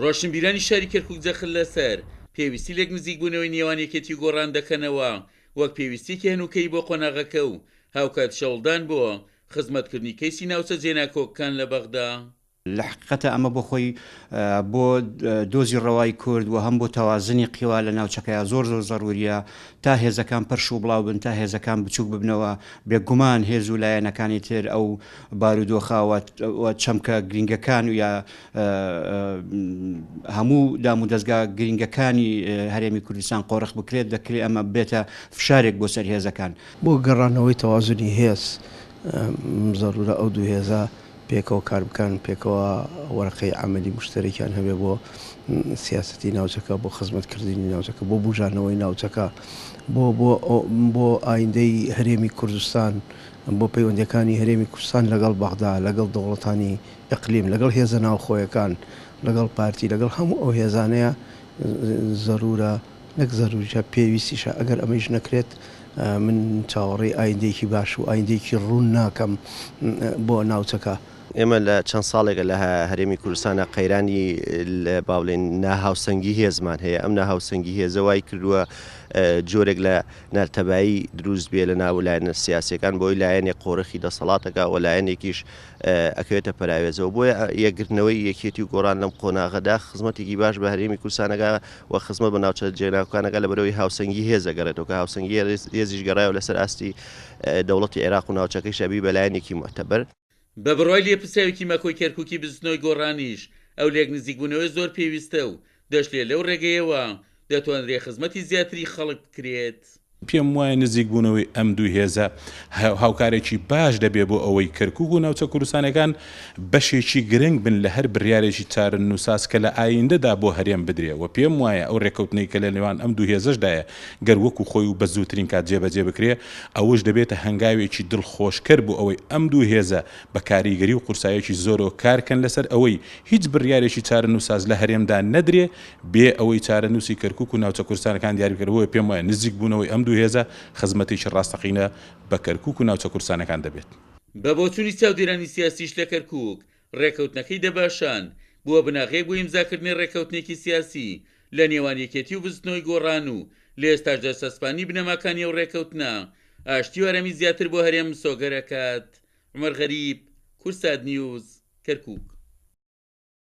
ڕۆشنبیرانی شاری کەرکوک جەخت لەسەر پێویستی لێکنزیکبوونەوەی نێوان یەکێتی و گۆڕان دەکەنەوە وەک پێویستیەکی هەنووکەیی بۆ قۆناغەکە و هاوکات شەوڵدان بۆ خزمەتکردنی کەیسی ناوچە جێناکۆکەکان لە بەغدا. لە حەقیقەتا ئەمە بۆ خۆی بۆ دۆزی ڕەوای کورد و هەم بۆ تەوازنی قیوا لە ناوچەکەیا زۆر زۆر زەرووریە تا هێزەکان پەرش و بڵاو بن تا هێزەکان بچووک ببنەوە بێگومان هێز و لایەنەکانی تر ئەو بارودۆخە و چەمکە گرینگەکان و یا هەموو دام و دەزگا گرینگەکانی هەرێمی کوردستان قۆرخ بکرێت دەکرێت ئەمە بێتە فشارێک بۆ سەر هێزەکان. بۆ گەڕانەوەی تەوازنی هێز زەرورە ئەو دوو هێزە پێکەوە کار بکەن، پێکەوە وەرەقەی عەمەلی موشتەرەکیان هەبێ بۆ سیاسەتی ناوچەکە، بۆ خزمەتکردنی ناوچەکە، بۆ بوژانەوەی ناوچەکە، بۆ بۆ بۆ ئایندەی هەرێمی کوردستان، بۆ پەیوەندیەکانی هەرێمی کوردستان لەگەڵ بەغدا، لەگەڵ دەوڵەتانی ئیقلیم، لەگەڵ هێزە ناوخۆیەکان، لەگەڵ پارتی، لەگەڵ هەموو ئەو هێزانەیە زەرورە، نەک زەروریشە پێویستیشە، ئەگەر ئەمەیش نەکرێت من چاوەڕێی ئایندەیەکی باش و ئایندەیەکی ڕوون ناکەم بۆ ناوچەکە. ئێمە لە چەند ساڵێکە لە هەرێمی کوردستانا قەیرانی با بڵێین ناهاوسەنگی هێزمان هەیە، ئەم ناهاوسەنگی هێزە وای کردووە جۆرێک لە ناتەبایی دروست بێ لە ناو لایەنە سیاسیەکان بۆی لایەنێک قۆرخی دەسەڵاتەکە و لایەنێکیش ئەکەوێتە پەراوێزەوە بۆیە یەکگرتنەوەی یەکێتی و گۆڕان لەم قۆناغەدا خزمەتێکی باش بە هەرێمی کوردستانەکە و خزمەت بە ناوچە جێناکۆکانەکە لەبەرئەوەی هاوسەنگی هێز ئەگەڕێتەوە کە هاوسەنگی هێزیش گەڕایەوە لەسەر ئاستی دەوڵەتی عێراق و ناوچەکەیش ئەبی بە لایەنێکی موعتەبەر. بە بڕوای لێپرسراوێکی مەکۆی کەرکوکی بزوتنەوەی گۆڕانیش ئەو لێکنزیکبوونەوەیە زۆر پێویستە و دەشلێ لەو ڕێگەیەوە دەتوانرێ خزمەتی زیاتری خەڵک بکرێت. پێم وایە نزیکبوونەوەی ئەم دوو هێزە هاوکارێکی باش دەبێت بۆ ئەوەی کەرکوک و ناوچە کوردستانیەکان بەشێکی گرنگ بن لە هەر بریارێکی چارەنووساز کە لە ئایندەدا بۆ هەرێم بدرێ و پێم وایە ئەو رێککەوتنەی کە لە نێوان ئەم دوو هێزەشدایە گەر وەکو خۆی و بە زووترین کات جێبەجێ بکرێ ئەوەش دەبێتە هەنگاوێکی دڵخۆشکەر بۆ ئەوەی ئەم دوو هێزە بە کاریگەری و قورساییەکی زۆرەوە کارکەن لەسەر ئەوەی هیچ بریارێکی چارەنووساز لە هەرێمدا نەدرێ بێ ئەوەی چارەنووسی کەرکوک و ناوچە کوردستانەکان دیاری بکرێت، بۆیە پێم وایە نزیک بوونەوەی ئەم دوو هێزە خزمەتێکی ڕاستەقینە بە کەرکوک و ناوچە کوردستانەکان دەبێت. بە بۆچوونی چاودێرانی سیاسیش لە کەرکوک، ڕێککەوتنەکەی دەباشان بووە بناغەیەک بۆ ئیمزاکردنی ڕێککەوتنێکی سیاسی لە نێوان یەکێتی و بزوتنەوەی گۆڕان و لە ئێستاشدا چەسپاندنی بنەماکانی ئەو ڕێککەوتنە ئاشتی و ئارامی زیاتر بۆ هەرێم مسۆگەر ئەکات. عومەر غەریب، کوردسات نیوز، کەرکوک.